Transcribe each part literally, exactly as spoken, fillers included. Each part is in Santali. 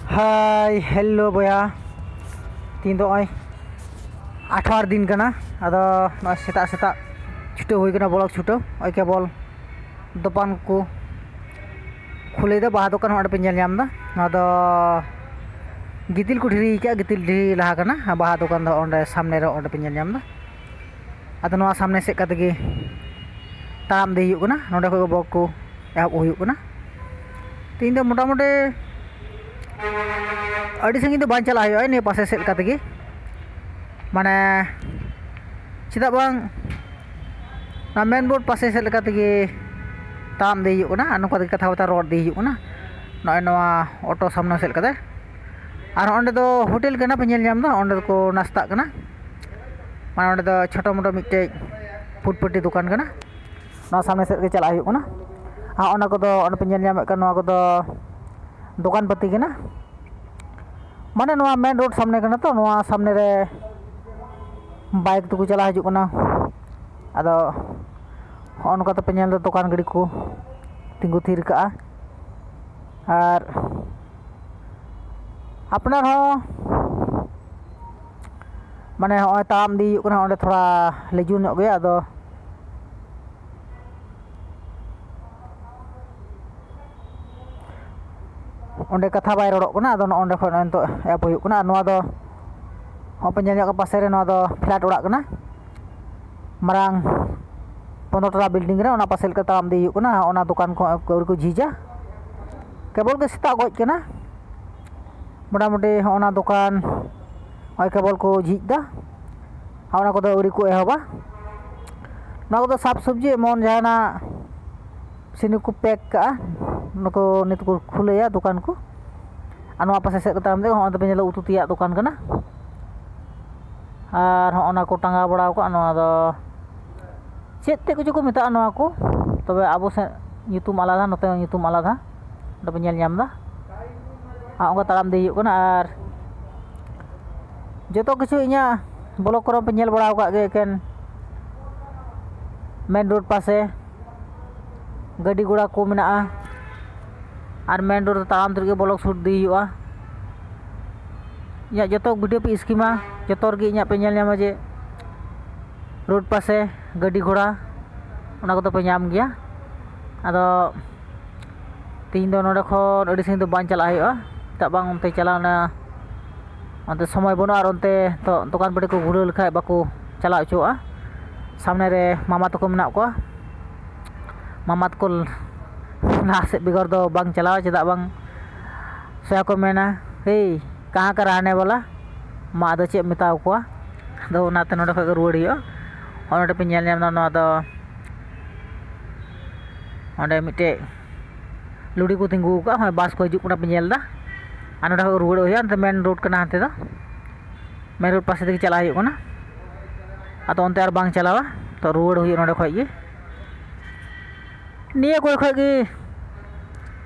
ᱦᱟᱭ ᱦᱮᱞᱳ ᱵᱚᱭᱦᱟ, ᱛᱤᱦᱤᱧ ᱫᱚ ᱱᱚᱜᱼᱚᱭ ᱟᱴᱷᱣᱟᱨ ᱫᱤᱱ ᱠᱟᱱᱟ᱾ ᱟᱫᱚ ᱱᱚᱜᱼᱚᱭ ᱥᱮᱛᱟᱜ ᱥᱮᱛᱟᱜ ᱪᱷᱩᱴᱟᱹᱣ ᱦᱩᱭ ᱠᱟᱱᱟ, ᱵᱞᱚᱜ ᱪᱷᱩᱴᱟᱹᱣ᱾ ᱱᱚᱜᱼᱚᱭ ᱠᱮᱵᱚᱞ ᱫᱚᱠᱟᱱ ᱠᱚ ᱠᱷᱩᱞᱟᱹᱭ ᱫᱟ, ᱵᱟᱦᱟ ᱫᱚᱠᱟᱱ ᱦᱚᱸ ᱚᱸᱰᱮ ᱯᱮ ᱧᱮᱞ ᱧᱟᱢ ᱮᱫᱟ᱾ ᱱᱚᱣᱟ ᱫᱚ ᱜᱤᱛᱤᱞ ᱠᱚ ᱰᱷᱤᱨᱤ ᱠᱟᱜᱼᱟ, ᱜᱤᱛᱤᱞ ᱰᱷᱤᱨᱤ ᱞᱟᱦᱟ ᱠᱟᱱᱟ᱾ ᱵᱟᱦᱟ ᱫᱚᱠᱟᱱ ᱫᱚ ᱚᱸᱰᱮ ᱥᱟᱢᱱᱮ ᱨᱮ, ᱚᱸᱰᱮ ᱯᱮ ᱧᱮᱞ ᱧᱟᱢ ᱮᱫᱟ᱾ ᱟᱫᱚ ᱱᱚᱣᱟ ᱥᱟᱢᱱᱮ ᱥᱮᱫ ᱠᱟᱛᱮ ᱜᱮ ᱛᱟᱲᱟᱢ ᱤᱫᱤ ᱦᱩᱭᱩᱜ ᱠᱟᱱᱟ᱾ ᱱᱚᱸᱰᱮ ᱠᱷᱚᱡ ᱜᱮ ᱵᱞᱚᱜ ᱠᱚ ᱮᱦᱚᱵ ᱦᱩᱭᱩᱜ ᱠᱟᱱᱟ᱾ ᱛᱮᱦᱮᱧ ᱫᱚ ᱢᱚᱴᱟᱢᱩᱴᱤ ᱟᱹᱰᱤ ᱥᱟᱺᱜᱤᱧ ᱫᱚ ᱵᱟᱝ ᱪᱟᱞᱟᱜ ᱦᱩᱭᱩᱜᱼᱟ, ᱱᱤᱭᱟᱹ ᱯᱟᱥᱮ ᱥᱮᱫ ᱞᱮᱠᱟ ᱛᱮᱜᱮ, ᱢᱟᱱᱮ ᱪᱮᱫᱟᱜ ᱵᱟᱝ ᱚᱱᱟ ᱢᱮᱱ ᱨᱳᱰ ᱯᱟᱥᱮ ᱥᱮᱫ ᱞᱮᱠᱟ ᱛᱮᱜᱮ ᱛᱟᱲᱟᱢ ᱤᱫᱤ ᱦᱩᱭᱩᱜ ᱠᱟᱱᱟ ᱟᱨ ᱱᱚᱝᱠᱟ ᱛᱮᱜᱮ ᱠᱟᱛᱷᱟ ᱵᱟᱛᱟ ᱨᱚᱲ ᱤᱫᱤ ᱦᱩᱭᱩᱜ ᱠᱟᱱᱟ᱾ ᱱᱚᱜᱼᱚᱭ ᱱᱚᱣᱟ ᱚᱴᱳ ᱥᱟᱢᱱᱟ ᱥᱮᱫ ᱞᱮᱠᱟᱛᱮ᱾ ᱟᱨ ᱚᱸᱰᱮ ᱫᱚ ᱦᱳᱴᱮᱞ ᱠᱟᱱᱟ, ᱯᱮ ᱧᱮᱞ ᱧᱟᱢ ᱮᱫᱟ, ᱚᱸᱰᱮ ᱫᱚᱠᱚ ᱱᱟᱥᱛᱟᱜ ᱠᱟᱱᱟ᱾ ᱢᱟᱱᱮ ᱚᱸᱰᱮ ᱫᱚ ᱪᱷᱳᱴᱳ ᱢᱳᱴᱳ ᱢᱤᱫᱴᱮᱡ ᱯᱷᱩᱴᱯᱟᱹᱴᱤ ᱫᱚᱠᱟᱱ ᱠᱟᱱᱟ᱾ ᱱᱚᱣᱟ ᱥᱟᱢᱱᱮ ᱥᱮᱫ ᱜᱮ ᱪᱟᱞᱟᱜ ᱦᱩᱭᱩᱜ ᱠᱟᱱᱟ᱾ ᱟᱨ ᱚᱱᱟ ᱠᱚᱫᱚ ᱚᱸᱰᱮ ᱯᱮ ᱧᱮᱞ ᱧᱟᱢᱮᱫ ᱠᱟᱱ, ᱱᱚᱣᱟ ᱠᱚᱫᱚ ᱫᱚᱠᱟᱱ ᱯᱟᱹᱛᱤ ᱠᱟᱱᱟ᱾ ᱢᱟᱱᱮ ᱱᱚᱣᱟ ᱢᱮᱱ ᱨᱳᱰ ᱥᱟᱢᱱᱮ ᱠᱟᱱᱟ ᱛᱚ, ᱱᱚᱣᱟ ᱥᱟᱢᱱᱮ ᱨᱮ ᱵᱟᱭᱤᱠ ᱛᱮᱠᱚ ᱪᱟᱞᱟᱣ ᱦᱤᱡᱩᱜ ᱠᱟᱱᱟ᱾ ᱟᱫᱚ ᱦᱚᱸᱜᱼᱚ ᱱᱚᱝᱠᱟ ᱛᱮᱯᱮ ᱧᱮᱞ ᱮᱫᱟ ᱫᱚᱠᱟᱱ ᱜᱟᱹᱰᱤ ᱠᱚ ᱛᱤᱸᱜᱩ ᱛᱷᱤᱨ ᱠᱟᱜᱼᱟ᱾ ᱟᱨ ᱟᱯᱱᱟᱨ ᱦᱚᱸ ᱢᱟᱱᱮ ᱦᱚᱸᱜᱼᱚᱭ ᱛᱟᱲᱟᱢ ᱤᱫᱤ ᱦᱩᱭᱩᱜ ᱠᱟᱱᱟ, ᱚᱸᱰᱮ ᱛᱷᱚᱲᱟ ᱞᱮᱡᱩᱨ ᱧᱚᱜ ᱜᱮᱭᱟ, ᱟᱫᱚ ᱚᱸᱰᱮ ᱠᱟᱛᱷᱟ ᱵᱟᱭ ᱨᱚᱲᱚᱜ ᱠᱟᱱᱟ᱾ ᱟᱫᱚ ᱱᱚᱜᱼᱚ ᱱᱚᱸᱰᱮ ᱠᱷᱚᱱ ᱱᱤᱛᱚᱜ ᱮᱦᱚᱵ ᱦᱩᱭᱩᱜ ᱠᱟᱱᱟ᱾ ᱟᱨ ᱱᱚᱣᱟ ᱫᱚ ᱦᱚᱸᱜᱼᱚᱭ ᱯᱮ ᱧᱮᱞ ᱧᱚᱜ ᱠᱟᱜ ᱯᱟᱥᱮ ᱨᱮ, ᱱᱚᱣᱟ ᱫᱚ ᱯᱷᱞᱮᱴ ᱚᱲᱟᱜ ᱠᱟᱱᱟ, ᱢᱟᱨᱟᱝ ᱯᱚᱱᱨᱚ ᱛᱟᱞᱟ ᱵᱤᱞᱰᱤᱝ ᱨᱮ, ᱚᱱᱟ ᱯᱟᱥᱮ ᱞᱮᱠᱟ ᱛᱟᱲᱟᱢ ᱤᱫᱤ ᱦᱩᱭᱩᱜ ᱠᱟᱱᱟ᱾ ᱚᱱᱟ ᱫᱚᱠᱟᱱ ᱠᱚ ᱟᱹᱣᱨᱤ ᱠᱚ ᱡᱷᱤᱡᱟ, ᱠᱮᱵᱚᱞ ᱜᱮ ᱥᱮᱛᱟᱜ ᱜᱚᱡ ᱠᱟᱱᱟ᱾ ᱢᱚᱴᱟᱢᱩᱴᱤ ᱦᱚᱸᱜᱼᱚ ᱱᱟ ᱫᱚᱠᱟᱱ ᱱᱚᱜᱼᱚᱭ ᱠᱮᱵᱚᱞ ᱠᱚ ᱡᱷᱤᱡ ᱫᱟ᱾ ᱟᱨ ᱚᱱᱟ ᱠᱚᱫᱚ ᱟᱹᱣᱨᱤ ᱠᱚ ᱮᱦᱚᱵᱟ᱾ ᱱᱚᱣᱟ ᱠᱚᱫᱚ ᱥᱟᱠ ᱥᱚᱵᱽᱡᱤ ᱮᱢᱚᱱ ᱡᱟᱦᱟᱱᱟᱜ ᱥᱤᱱᱤ ᱠᱚ ᱯᱮᱠ ᱠᱟᱜᱼᱟ, ᱚᱱᱟ ᱠᱚ ᱱᱤᱛ ᱠᱚ ᱠᱷᱩᱞᱟᱹᱭᱟ ᱫᱚᱠᱟᱱ ᱠᱚ᱾ ᱟᱨ ᱱᱚᱣᱟ ᱯᱟᱥᱮ ᱥᱮᱫ ᱠᱚ ᱛᱟᱲᱟᱢ ᱛᱮ, ᱦᱚᱸᱜᱼᱚᱭ ᱫᱚᱯᱮ ᱧᱮᱞᱟ ᱩᱛᱩ ᱛᱮᱭᱟᱜ ᱫᱚᱠᱟᱱ ᱠᱟᱱᱟ᱾ ᱟᱨ ᱦᱚᱸᱜᱼᱚ ᱱᱟ ᱠᱚ ᱴᱟᱸᱜᱟᱣ ᱵᱟᱲᱟᱣ ᱠᱟᱜᱼᱟ, ᱱᱚᱣᱟ ᱫᱚ ᱪᱮᱫ ᱛᱮ ᱠᱚᱪᱚ ᱠᱚ ᱢᱮᱛᱟᱜᱼᱟ ᱱᱚᱣᱟ ᱠᱚ, ᱛᱚᱵᱮ ᱟᱵᱚ ᱥᱮᱫ ᱧᱩᱛᱩᱢ ᱟᱞᱟᱫᱟ, ᱱᱚᱛᱮ ᱧᱩᱛᱩᱢ ᱟᱞᱟᱫᱟ᱾ ᱚᱸᱰᱮ ᱯᱮ ᱧᱮᱞ ᱧᱟᱢ ᱮᱫᱟ᱾ ᱟᱨ ᱚᱱᱠᱟ ᱛᱟᱲᱟᱢ ᱤᱫᱤ ᱦᱩᱭᱩᱜ ᱠᱟᱱᱟ᱾ ᱟᱨ ᱡᱚᱛᱚ ᱠᱤᱪᱷᱩ ᱤᱧᱟᱹᱜ ᱵᱞᱚᱜ ᱠᱚᱨᱮ ᱯᱮ ᱧᱮᱞ ᱵᱟᱲᱟ ᱟᱠᱟᱫ ᱜᱮ, ᱮᱠᱮᱱ ᱢᱮᱱ ᱨᱳᱰ ᱯᱟᱥᱮ ᱜᱟᱹᱰᱤ ᱜᱷᱚᱲᱟ ᱠᱚ ᱢᱮᱱᱟᱜᱼᱟ᱾ ᱟᱨ ᱢᱮᱱ ᱨᱳᱰ ᱨᱮ ᱛᱟᱲᱟᱢ ᱛᱮᱜᱮ ᱵᱞᱚᱜ ᱥᱩᱴ ᱤᱫᱤ ᱦᱩᱭᱩᱜᱼᱟ᱾ ᱤᱧᱟᱹᱜ ᱡᱚᱛᱚ ᱵᱷᱤᱰᱤᱭᱳ ᱯᱮ ᱥᱠᱤᱢᱟ, ᱡᱚᱛᱚ ᱨᱮᱜᱮ ᱤᱧᱟᱹᱜ ᱯᱮ ᱧᱮᱞ ᱧᱟᱢᱟ ᱡᱮ ᱨᱳᱰ ᱯᱟᱥᱮ ᱜᱟᱹᱰᱤ ᱜᱷᱚᱲᱟ, ᱚᱱᱟ ᱠᱚᱫᱚ ᱯᱮ ᱧᱟᱢ ᱜᱮᱭᱟ᱾ ᱟᱫᱚ ᱛᱮᱦᱮᱧ ᱫᱚ ᱱᱚᱰᱮ ᱠᱷᱚᱱ ᱟᱹᱰᱤ ᱥᱟᱺᱜᱤᱧ ᱫᱚ ᱵᱟᱝ ᱪᱟᱞᱟᱜ ᱦᱩᱭᱩᱜᱼᱟ᱾ ᱪᱮᱫᱟᱜ ᱵᱟᱝ ᱚᱱᱛᱮ ᱪᱟᱞᱟᱣᱱᱟ, ᱚᱱᱛᱮ ᱥᱚᱢᱚᱭ ᱵᱟᱹᱱᱩᱜᱼᱟ, ᱟᱨ ᱚᱱᱛᱮ ᱛᱚ ᱫᱚᱠᱟᱱ ᱯᱟᱹᱴᱤ ᱠᱚ ᱜᱷᱩᱨᱟᱹᱣ ᱞᱮᱠᱷᱟᱡ ᱵᱟᱠᱚ ᱪᱟᱞᱟᱣ ᱦᱚᱪᱚᱣᱟᱜᱼᱟ᱾ ᱥᱟᱢᱱᱮ ᱨᱮ ᱢᱟᱢᱟ ᱛᱟᱠᱚ ᱢᱮᱱᱟᱜ ᱠᱚᱣᱟ᱾ ᱢᱟᱢᱟ ᱛᱟᱠᱚ ᱞᱟᱦᱟ ᱥᱮᱫ ᱵᱮᱜᱚᱨ ᱫᱚ ᱵᱟᱝ ᱪᱟᱞᱟᱣᱟ, ᱪᱮᱫᱟᱜ ᱵᱟᱝ ᱥᱚᱭᱟ ᱠᱚ ᱢᱮᱱᱟ, "ᱮᱭ, ᱠᱟᱦᱟᱸ ᱠᱟ ᱨᱟᱦᱱᱮ ᱣᱟᱞᱟ?" ᱢᱟ ᱟᱫᱚ ᱪᱮᱫ ᱮᱢ ᱢᱮᱛᱟᱣ ᱠᱚᱣᱟ? ᱟᱫᱚ ᱚᱱᱟᱛᱮ ᱱᱚᱰᱮ ᱠᱷᱚᱡ ᱜᱮ ᱨᱩᱣᱟᱹᱲ ᱦᱩᱭᱩᱜᱼᱟ᱾ ᱦᱚᱸᱜᱼᱚᱭ ᱱᱚᱰᱮ ᱯᱮ ᱧᱮᱞ ᱧᱟᱢ ᱮᱫᱟ, ᱱᱚᱣᱟ ᱫᱚ ᱚᱸᱰᱮ ᱢᱤᱫᱴᱮᱡ ᱞᱩᱲᱤ ᱠᱚ ᱛᱤᱸᱜᱩ ᱟᱠᱟᱫᱼᱟ, ᱦᱚᱸᱜᱼᱚᱭ ᱵᱟᱥ ᱠᱚ ᱦᱤᱡᱩᱜ ᱠᱟᱱᱟ ᱯᱮ ᱧᱮᱞ ᱮᱫᱟ᱾ ᱟᱨ ᱱᱚᱰᱮ ᱠᱷᱚᱡ ᱨᱩᱣᱟᱹᱲ ᱦᱩᱭᱩᱜᱼᱟ, ᱱᱚᱛᱮ ᱢᱮᱱ ᱨᱳᱰ ᱠᱟᱱᱟ, ᱦᱟᱱᱛᱮ ᱫᱚ ᱢᱮᱱ ᱨᱳᱰ ᱯᱟᱥᱮ ᱛᱮᱜᱮ ᱪᱟᱞᱟᱜ ᱦᱩᱭᱩᱜ ᱠᱟᱱᱟ᱾ ᱟᱫᱚ ᱚᱱᱛᱮ ᱟᱨ ᱵᱟᱝ ᱪᱟᱞᱟᱣᱟ, ᱛᱚ ᱨᱩᱣᱟᱹᱲ ᱦᱩᱭᱩᱜᱼᱟ ᱱᱚᱰᱮ ᱠᱷᱚᱡ ᱜᱮ᱾ ᱱᱤᱭᱟᱹ ᱠᱚᱨᱮ ᱠᱷᱚᱡ ᱜᱮ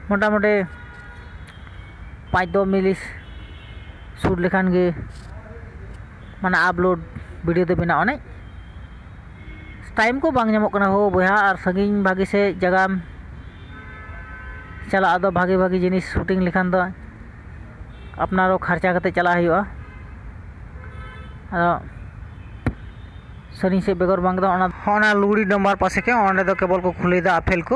ᱢᱚᱴᱟᱢᱩᱴᱤ ᱯᱟᱸᱪ ᱫᱚ ᱢᱤᱞᱤᱥ ᱥᱩᱴ ᱞᱮᱠᱷᱟᱱ ᱜᱮ, ᱢᱟᱱᱮ ᱟᱯᱞᱳᱰ ᱵᱷᱤᱰᱤᱭᱳ ᱫᱚ ᱵᱮᱱᱟᱣ ᱟᱹᱱᱤᱡ᱾ ᱴᱟᱭᱤᱢ ᱠᱚ ᱵᱟᱝ ᱧᱟᱢᱚᱜ ᱠᱟᱱᱟ ᱦᱳ ᱵᱚᱭᱦᱟ, ᱟᱨ ᱥᱟᱺᱜᱤᱧ ᱵᱷᱟᱹᱜᱤ ᱥᱮᱫ ᱡᱟᱭᱜᱟᱢ ᱪᱟᱞᱟᱜ, ᱟᱫᱚ ᱵᱷᱟᱹᱜᱤ ᱵᱷᱟᱹᱜᱤ ᱡᱤᱱᱤᱥ ᱥᱩᱴᱤᱝ ᱞᱮᱠᱷᱟᱱ ᱫᱚ ᱟᱯᱱᱟᱨ ᱦᱚᱸ ᱠᱷᱚᱨᱪᱟ ᱠᱟᱛᱮ ᱪᱟᱞᱟᱜ ᱦᱩᱭᱩᱜᱼᱟ᱾ ᱟᱫᱚ ᱥᱟᱺᱜᱤᱧ ᱥᱮᱫ ᱵᱮᱜᱚᱨ ᱵᱟᱝ ᱫᱚ ᱚᱱᱟ, ᱚᱱᱟ ᱞᱩᱜᱽᱲᱤ ᱰᱚᱸᱵᱟᱨ ᱯᱟᱥᱮ ᱠᱮ ᱚᱸᱰᱮ ᱫᱚ ᱠᱮᱵᱚᱞ ᱠᱚ ᱠᱷᱩᱞᱟᱹᱭᱮᱫᱟ ᱟᱯᱷᱮᱞ ᱠᱚ᱾